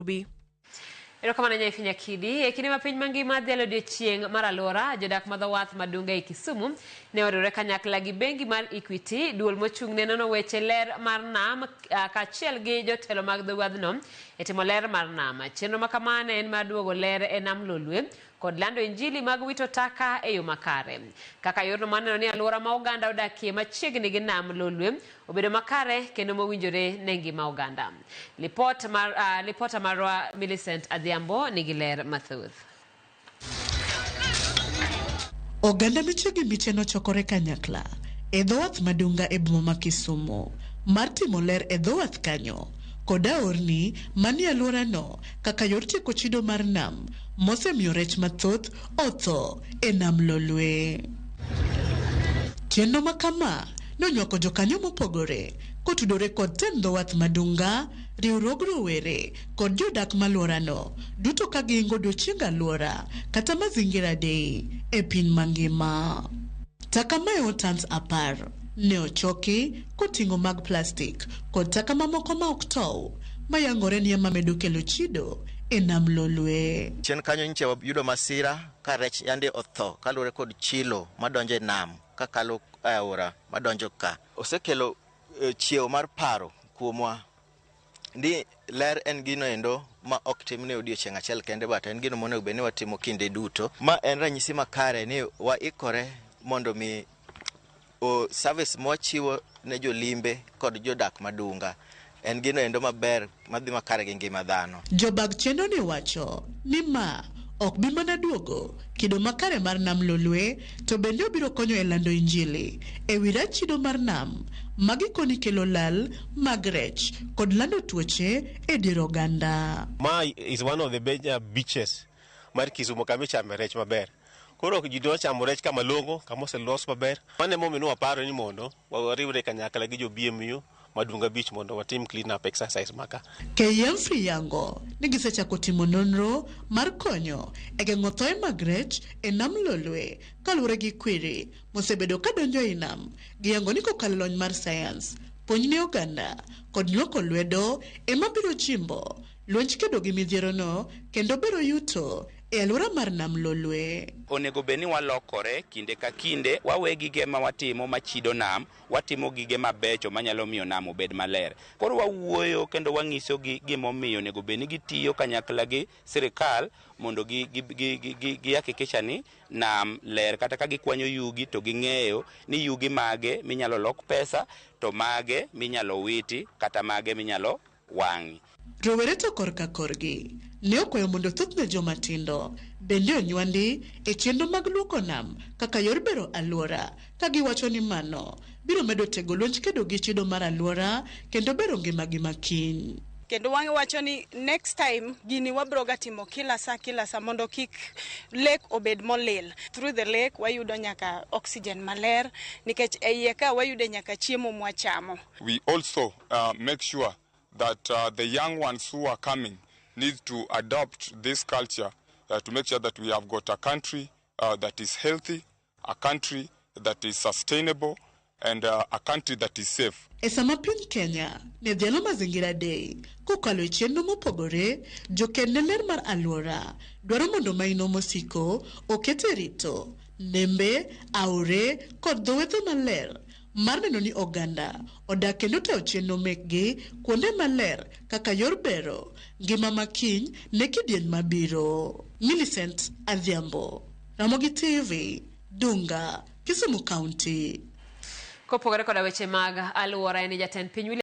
Nairobi. Erokamano Nyaifi Nyakidi. E kinde ma piny mangima dhialo odiochieng' mar alwora, jodak ma dho wath ma Dunga e Kisumu ne oriwore kanyakla gi bengi mar Equity, duol mochung' ne nono weche ler mar nam kaachiel gi jotelo mag dho wadhno e timo ler mar nam. Chenro ma kama ne en mar duogo ler e nam Lolwe kod lando injili mag wito taka e yo makare. Kaka yorno mar neno ni alwora ma oganda odakie machiegni gi nam Lolwe obedo makare kendo mowinjore ne ngima oganda. Lipot mar, lipota marwa Millicent Adhiambo nigi ler mathoth. Oganda miche gi miche nochokore kanyakla e dho wath ma Dunga e boma ma Kisumu mar timo ler e dho wath kanyo kod aorni manie alworano kaka yor tieko chido mar nam mosemiyo rech mathoth otho e nam Lolwe. Chenro ma kama nonywako jokanyo mopogore kotudore kod tend dho wath ma Dunga, riwruog rowere kod jodak malworano duto ka giingo odiochieng alwora kata Mazingira Day e piny mangima. Taka mahewo tons 10 ne ochoki koting'o mag plastik kod taka mamoko ma ok tow mayangore ni ema medo kelo chido e nam Lolwe. Chien kanyo nyicha wayudo masira ka rech yande otho kaluwore kod chilo madonjo e nam kakalo e aora madonjo ka. Osekelo chiewo mar paro kuomwa ni ler en gino endo ma ok timne odiochieng' achiel kende, but en gino monego bed ni watimo kinde duto. Ma en ranyisi makare ni waikore mondo mi o service mwachiwo ne jolimbe kod jodak madunga en gino endo maber madhi makare gi ngima dhano. Jobag chenro ni wacho ni ma ok bi mana duogo kido makare mar nam Lolwe to bende obiro konyo e lando injili e wi rach chido mar nam ma gikoni kelo lal mag rech kod lando tuoche e dier oganda. Ma is one of the major beaches mar Kisumu kama ichame rech maber. Koro ji dwa chamo rech kama long'o, kama oselos maber. Mano emomiyo waparo ni mondo wariwre kanyakla gi jo BMU Madunga Beach mondo watim clean up exercise maka. KMFRI yango ni gisechako timo nonro mar konyo e geng'o thoe mag rech e nam Lolwe kaluwore gi kwiri mosebedo ka donjo ei nam. Giyango ni kokalo lony mar sayans, puonj ne oganda kod nywako lwedo ema biro jimbo lwenj kedo gi midhierono kendo bero yuto e alwora mar nam Lolwe. Onego bed ni walokore kinde ka kinde, wawe gige ma watimo machido nam, watimo gige mabecho manyalo miyo nam obed maler. Koro wawuoyo kendo wang'isogi gimomiyo onego bed ni gitiyo kanyakla gi sirikal mondo gi hakikisha ni nam ler. Kata ka gikwanyo yugi to ging'eyo ni yugi mage minyalo lok pesa to mage minyalo witi kata mage minyalo wang'i. Rowere to korka korgi ne okwayo mondo thothne joma tindo bende onywandi e chenro mag luoko nam kaka yor bero alwora ka giwacho ni mano biro medo tego lwenj kedo gi chido mar alwora kendo bero ngimagi makiny. Kendo wacho ni next time gini wabro ga timo kila saa kila saa mondo kik lake obed molil. Through the lake wayudo nyaka oxygen maler nikech e iye ka wayude nyaka chiemo mwachamo. We also make sure that the young ones who are coming need to adopt this culture to make sure that we have got a country that is healthy, a country that is sustainable, and a country that is safe. E sama piny Kenya ne dhialo Mazingira Day kokalo e chenro mopogore, joked ne ler mar alwora dwaro mondo maino mosiko oket e rito nembe, aore kod dho wedhe maler mar neno ni oganda odak kendo tayo chenro mekgi kuonde maler kaka yor bero ngima makiny ne kidieny mabiro. Millicent Adhiambo, Ramogi TV, Dunga, Kisumu County. Kopogore koda weche mag alwora en ni jatend piny William